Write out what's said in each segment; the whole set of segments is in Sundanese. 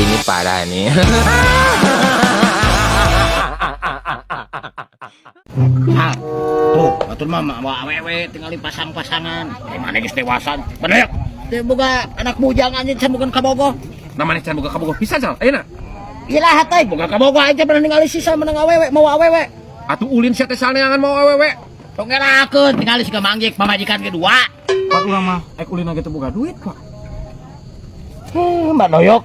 Ini parah nih. Hal. Tuh, atur mah mawa awewe tinggal pasang-pasangan. Eh mana geus dewasa. Bener. Teu boga anak bujang anjing can boga kabogoh. Namanya can boga kabogoh pisan Sal. Ayeuna. Iraha teh boga kabogoh aing teh pernah ningali sisa menang awewe mawa awewe. Atuh ulin sia teh saneangan mawa awewe. Tong ngerakeun tingali siga mangjek pamajikan ge dua. Pak urang mah ek ulin ge teu boga duit, Pak. Mbak Doyok.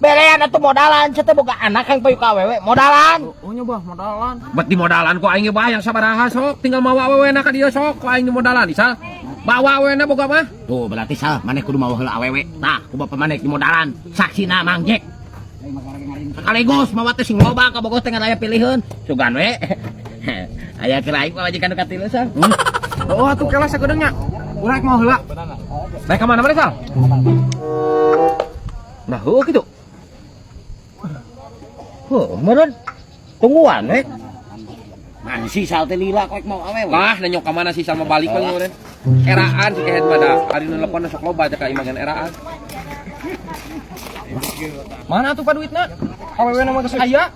Berean atuh modalan sia teh boga anak yang payu ka awewe modalan. Oh nyoba modalan. Bet di modalan ku aing ge bayang sabaraha sok tinggal mawa awewe na ka dieu sok ku aing di modalan Sal. Bawa awewe na boga mah. Tuh berarti sal maneh kudu mawa heula awewe. Tah ku bapa maneh di modalan. Saksina mangjek. Sekaligus mawa teh sing loba ka bogoh teh ngan aya piliheun. Sugan we. Aya keur aing pamajikan nu katilu sal. Oh atuh kela sakedeung nya. Urang rek mau heula. Naik ka mana mana Sal? Nah, heuh kitu. Heuh, meureun tungguan we. Man si sal teh lila koek mau awewe. Lah, nanya ka mana sih sama balik paling meureun. Eraan si kehed mah da ari nu nelpon sok loba teh ka imah gen eraan. Mana atuh Pak duitna? Awewe na mah geus aya.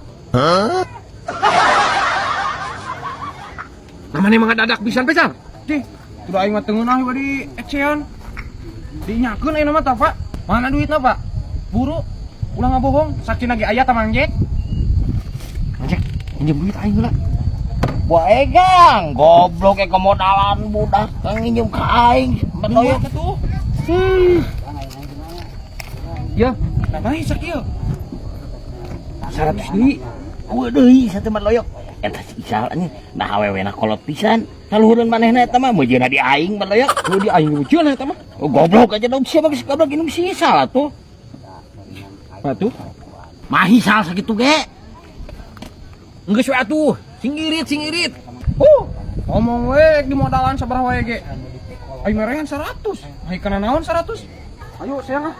Namanya mah ngadadak pisan pe Sal. Dih, udah aing mah teu ngeunah we di ecean. Dinyakeun ayeuna mah tah, Pak. Mana duitna, Pak? Buru. Ulah ngabohong, saksina ge aya tah Mang Jack. Mang Jack, minjem duit aing heula. Bae gang, goblok e kemodalan budak kang nginjem ka aing. Mbak Doyok. Tuh. Ya, Nah, mah sakieu. 100 deui. Eueuh deui satu Mbak Doyok. Eta si Isal anjing, nah awewe na kolot pisan. Kaluhureun manehna eta mah meujeuhna di aing Mbak Doyok. Nu di aing meujeuhna eta mah. Oh, goblok aja dong siapa geus goblok inum si Isal atuh. Atuh. Mahi sal sakitu ge. Geus we atuh, sing irit, sing irit. Ngomong we di modalan sabaraha wae ge. Aing merehan 100. Ai kana naon 100? Ayo sayang ah.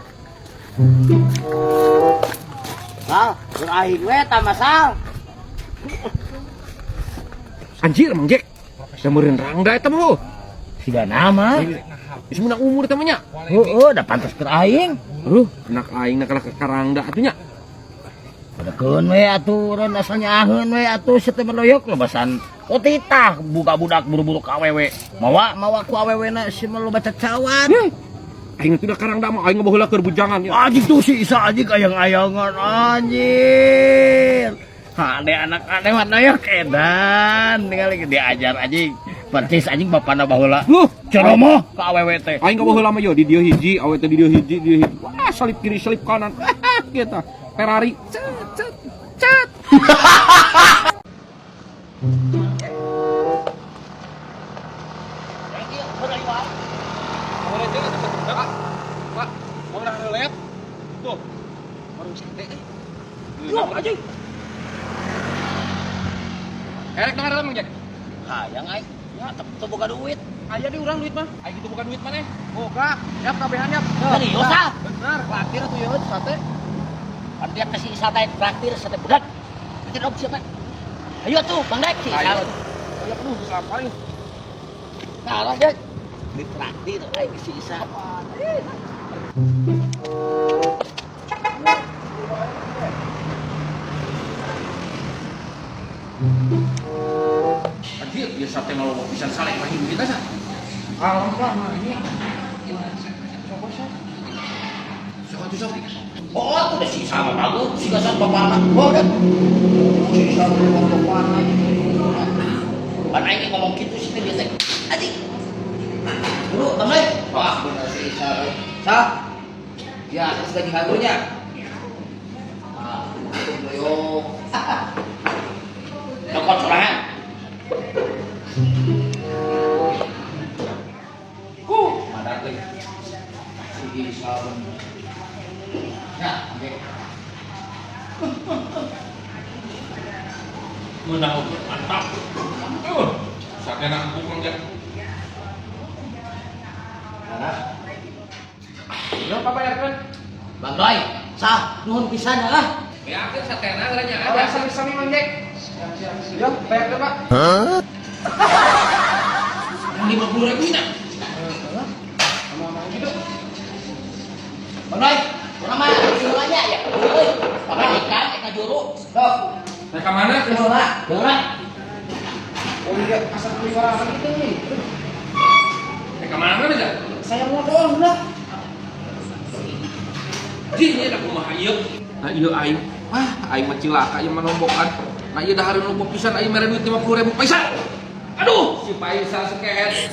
Sal, keur aing we tah Sal. Anjir Mang Jack. Da meureun rangda eta mah heuh. Siga nama. Geus meunang umur teh mah nya. Heeh, da pantes keur aing. Aduh, anak aing nak ka rangda atuh nya. Bedekeun we atuh reun asal nyaaheun we atuh sia teh Doyok lebasan. Oh titah buka budak buru-buru ka awewe. Mawa mawa ku awewena si mah loba cacawan. Aing teh udah karangda mah aing baheula keur bujangan ya. Anjing tuh si Isa anjing ayang-ayangan anjir. Hade anak aneh mah Doyok edan ningali diajar anjing. Percis anjing bapana baheula. Huh, Ceromoh ka awewe teh. aing baheula mah yo di dieu hiji, awe teh di dieu hiji, di dieu hiji. Wah, salip kiri, salip kanan. Gitu. Ferrari. Cet cet cet. Pak, mau relep? Tuh. Warung sate eh. Yo anjing. Erek dengar Mang Jack. Hayang aing. Mantep teu boga duit. Aya di urang duit mah. Aing gitu bukan duit maneh. Boga, yap kabehan yap. Serius ah? Bener, traktir atuh ieu sate. Kan dia kasih Isa teh traktir sate budak. Itu dong siapa? Ayo tuh Bang Dek si Isa. Ayo. Ya aduh, lapar nih. Nah, lah Dek. Di traktir aing si Isa. Anjir, ya sate ngalowok pisan saleh mah hidup kita sa. Kalem lah mah ini. Sok atuh sok. Oh, tuh udah si Isa mah bagus, si Isa bapana. Oh, udah. Si Isa bapana. Pan aing ngomong gitu sih teh biasa. Anjing. Dulu, Bang Dek. Wah, bener si Isa. Sa. Ya, terus gaji ngangurnya. Ah, doyok. Cokot sorangan. Madak euy. Si Isa bener. Ya, oke. Meunang oge mantap. Sate na empuk Mang Jack. Yo Pak bayarkeun. Bang Doi, sah, nuhun pisan ya lah. Beakeun satena geura nya Ada ada. sami-sami Mang Jack. Yo, bayarkeun Pak. 50.000 nya. Sama-sama gitu. Bang Doi, kurang mah, nya ya. Euy, pamajikan eta juru. Sok. Rek ka mana? Heula, heula. Oh iya, asal beli sorangan gitu nih. Rek ka mana aja? Saya mau doang lah. Jing ieu da kumaha ieu? Nah ieu aing. Wah, aing mah cilaka ieu mah nombokan. Nah ieu dahareun lupa pisan aing mere duit 50.000 Paisal. Aduh, si Paisal sekehet.